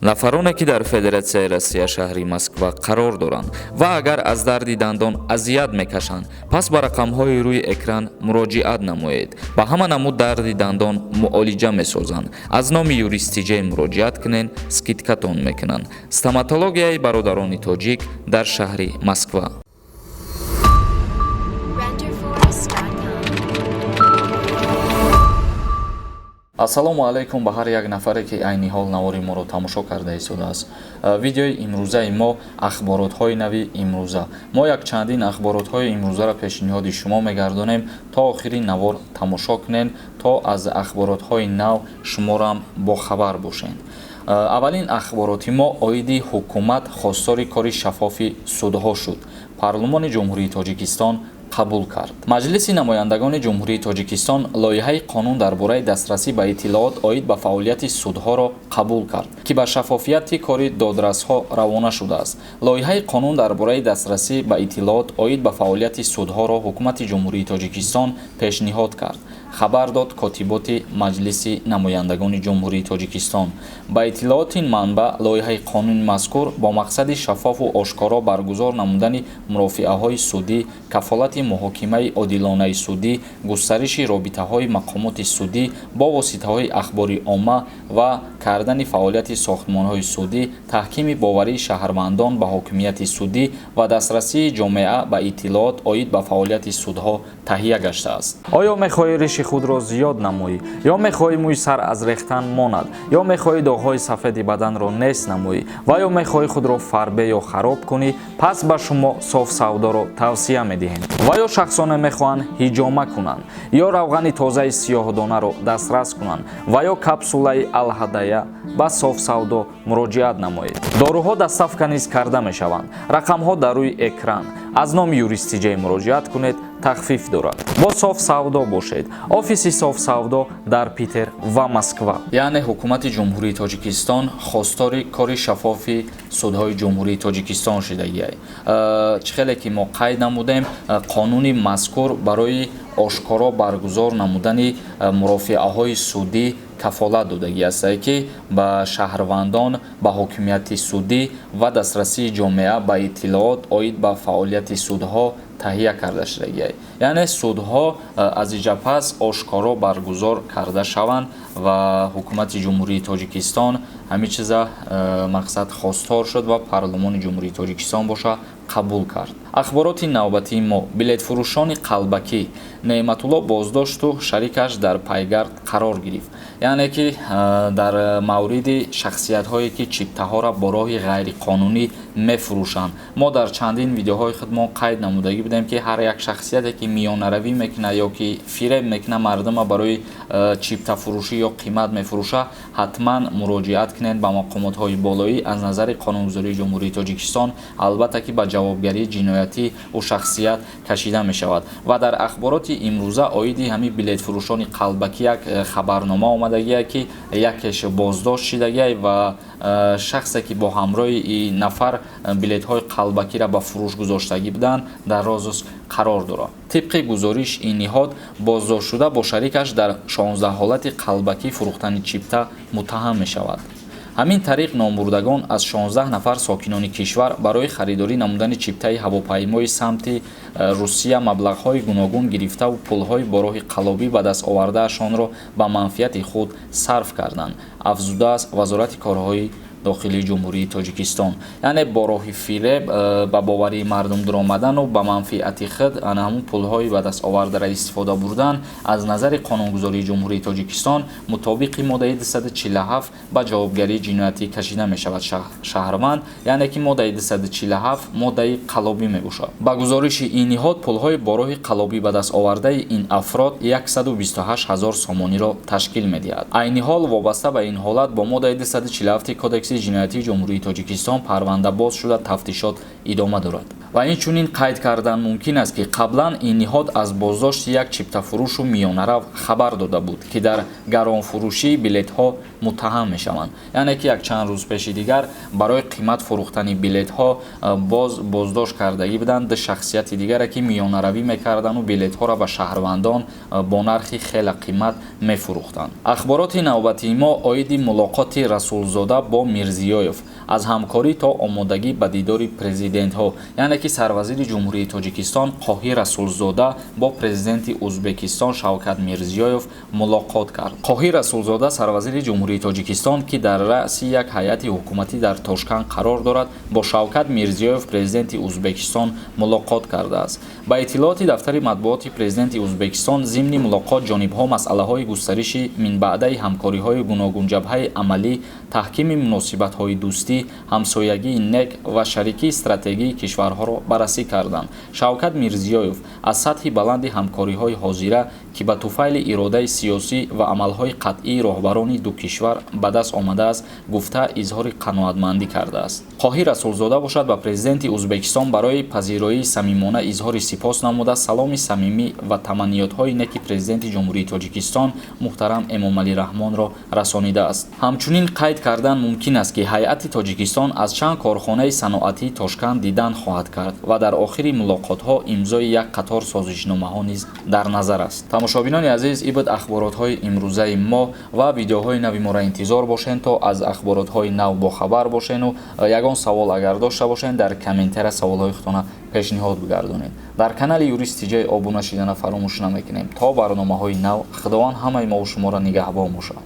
Нафароне, ки дар Федератсияи Россия, шаҳри Москва қарор доранд ва агар аз дарди дандон азият мекашанд, пас ба рақамҳои рӯи экран муроҷиат намоед. Ба ҳама намуд дарди дандон муолиҷа месозанд. Аз номи Юристиҷей муроҷиат кунед, скидка тон мекунанд. Стоматологияи бародарони тоҷик дар шаҳри Москва. Renderforest.com. Ассалому алайкум ба ҳар як нафаре, ки айни ҳол навори моро тамошо карда истодааст. Видеои имрӯзаи мо ахборотҳои нави имрӯза. Мо якчандин ахборотҳои имрӯзаро пешниҳоди шумо мегардонем. То охири навор тамошо кунед, то аз ахборотҳои нав шуморам бохабар бошед. Аввалин ахбороти мо оиди ҳукумат хостори кори шаффофи судҳо шуд. Парлумони Ҷумҳурии Тоҷикистон қабул кард. Маҷлиси намояндагони Ҷумҳурии Тоҷикистон лоиҳаи қонун дар бораи дастрасӣ ба иттилоот оид ба фаъолияти судҳоро қабул кард, ки ба шаффофияти кори додрасҳо равона шудааст. Лоиҳаи қонун дар бораи дастрасӣ ба иттилоот оид ба фаъолияти судҳоро Ҳукумати Ҷумҳурии Тоҷикистон пешниҳод кард, хабар дод Котиботи Маҷлиси намояндагони Ҷумҳурии Тоҷикистон. Ба иттилооти ин манбаъ, лоиҳаи қонуни мазкур бо мақсади шаффофу ошкоро баргузор намудани мурофиаҳои судӣ, кафолати муҳокимаи одилонаи судӣ, густариши робитаҳои мақомоти судӣ бо воситаҳои ахбори омма ва кардани фаъолияти сохтмонҳои судӣ, таҳкими боварии шаҳрвандон ба ҳокимияти судӣ ва дастрасии ҷомеа ба иттилоот оид ба фаъолияти судҳо таҳия гаштааст. Оё мехоҳӣ риши худро зиёд намоӣ, ё мехоҳӣ мӯи сар аз рехтан монад, ё мехоҳӣ доғҳои сафеди баданро нест намоӣ ва ё мехоҳӣ худро фарбе ё хароб кунӣ? Пас ба шумо Соф Савдоро тавсия медиҳем. Ва ё шахсоне мехоҳанд ҳиҷома кунанд, ё равғани тозаи сиёҳдонаро дастрас кунанд, ва ё капсулаи Алҳадая, ба Соф Савдо муроҷиат намоед. Доруҳо доставка низ карда мешаванд. Рақамҳо дар рӯи экран. Аз номи Юристиҷей муроҷиат кунед, тахфиф дорад. Бо Соф Савдо бошед. Офиси Соф Савдо дар Питер ва Москва. Яъне Ҳукумати Ҷумҳурии Тоҷикистон хостори кори шаффофи судҳои Ҷумҳурии Тоҷикистон шидагиай. Чӣ хеле ки мо қайд намудем, қонуни мазкур барои ошкоро баргузор намудани мурофиаҳои судӣ кафолат додагӣ аст, ки ба шаҳрвандон ба ҳокимияти судӣ ва дастрасии ҷомеа ба иттилоот оид ба фаъолияти судҳо таҳия карда шудагиай. Яъне судҳо аз иҷа пас ошкоро баргузор карда шаванд ва Ҳукумати Ҷумҳурии Тоҷикистон ҳамин чиза мақсад хостор шуд ва Парлумони Ҷумҳурии Тоҷикистон боша қабул кард. Ахбороти навбатии мо: билетфурӯшони қалбакӣ Неъматулло боздошту шарикаш дар пайгард қарор гирифт. Яъне ки дар мавриди шахсиятҳое, ки чиптаҳоро бо роҳи ғайриқонунӣ мефурӯшанд, мо дар чандин видеоҳои худмон қайд намудагӣ будем, ки ҳар як шахсияте, ки миёнаравӣ мекунад ё ки фиреб мекунад мардума барои чиптафурӯшӣ ё қимат мефурӯша, ҳатман муроҷиат кунед ба мақомотҳои болоӣ. Аз назари қонунгузории Ҷумҳурии Тоҷикистон, албатта ки ба ҷавобгарии ҷиноятӣ ӯ шахсият кашида мешавад. Ва дар ахбороти имрӯза оиди ҳамин билетфурӯшони қалбакӣ як хабарнома омадагие, ки якеш боздошт шидагиай ва шахсе, ки бо ҳамроҳи ин нафар билетҳои қалбакиро ба фурӯш гузоштагӣ буданд, дар розыск қарор дорад. Тибқи гузориш ин ниҳод, боздоштшуда бо шарикаш дар 16 ҳолати қалбакӣ фурӯхтани чипта муттаҳам мешавад. Ҳамин тариқ, номбурдагон аз 16 нафар сокинони кишвар барои харидорӣ намудани чиптаи ҳавопаймои самти Русия маблағҳои гуногун гирифтаву пулҳои бо роҳи қаллобӣ ба даст овардаашонро ба манфиати худ сарф карданд, афзудааст Вазорати корҳои дохилии Ҷумҳурии Тоҷикистон. Яъне бо роҳи фиреб ба боварии мардум дуромадану ба манфиати худ ана ҳамун пулҳои ба даст овардаро истифода бурдан аз назари қонунгузории Ҷумҳурии Тоҷикистон мутобиқи моддаи 247 ба ҷавобгарии ҷиноятӣ кашида мешавад шаҳрванд. Яъне ки моддаи 247 моддаи қаллобӣ мебошад. Ба гузориши ин ниҳод, пулҳои бо роҳи қаллобӣ ба даст овардаи ин афрод 128 ҳазор сомониро ташкил медиҳад. Айни ҳол вобаста ба ин ҳолат бо моддаи 247 Кодекси ҷиноятии Ҷумҳурии Тоҷикистон парванда боз шуда, тафтишот идома дорад. Ва инчунин қайд кардан мумкин аст, ки қаблан ин ниҳод аз боздошти як чиптафурӯшу миёнарав хабар дода буд, ки дар гаронфурӯшии билетҳо муттаҳам мешаванд. Яъне ки якчанд рӯз пеши дигар барои қимат фурӯхтани билетҳо боз боздошт кардагӣ буданд ду шахсияти дигаре, ки миёнаравӣ мекарданду билетҳоро ба шаҳрвандон бо нархи хеле қимат мефурӯхтанд. Ахбороти навбатии мо оиди мулоқоти Расулзода бо Мирзиёев, аз ҳамкорӣ то омодагӣ ба дидори президентҳо. Яъне ки сарвазири Ҷумҳурии Тоҷикистон Қоҳир Расулзода бо президенти Ӯзбекистон Шавкат Мирзиёев мулоқот кард. Қоҳир Расулзода, сарвазири Ҷумҳурии Тоҷикистон, ки дар раъси як ҳайати ҳукуматӣ дар Тошканд қарор дорад, бо Шавкат Мирзиёев, президенти Ӯзбекистон, мулоқот кардааст. Ба иттилооти дафтари матбуоти президенти Ӯзбекистон, зимни мулоқот ҷонибҳо масъалаҳои густариши минбаъдаи ҳамкориҳои гуногунҷабҳаи амалӣ, таҳкими муносибатҳои дӯстӣ, ҳамсоягии нек ва шарикии стратегии кишварҳоро баррасӣ карданд. Шавкат Мирзиёев аз сатҳи баланди ҳамкориҳои ҳозира, ки ба туфайли иродаи сиёсӣ ва амалҳои қатъии роҳбарони ду кишвар ба даст омадааст, гуфта, изҳори қаноатмандӣ кардааст. Қоҳир Расулзода бошад, ба президенти Ӯзбекистон барои пазироии самимона изҳори сипос намуда, саломи самимӣ ва таманниётҳои неки президенти Ҷумҳурии Тоҷикистон муҳтарам Эмомалӣ Раҳмонро расонидааст. Ҳамчунин қайд кардан мумкин аст, ки ҳайати Тоҷикистон аз чанд корхонаи саноатии Тошканд дидан хоҳад кард ва дар охири мулоқотҳо имзои як қатор созишномаҳо низ дар назар аст. Тамошобинони азиз, ин буд ахборотҳои имрӯзаи мо ва видеоҳои нави моро интизор бошед, то аз ахборотҳои нав бохабар бошену ягон савол агар дошта бошед, дар комментария саволҳои худтона пешниҳод бигардонед. Дар канали Юрист Тиҷай обуна шидана фаромӯш намекунем. То барномаҳои нав, Худованд ҳамаи мову шуморо нигаҳбон бошад.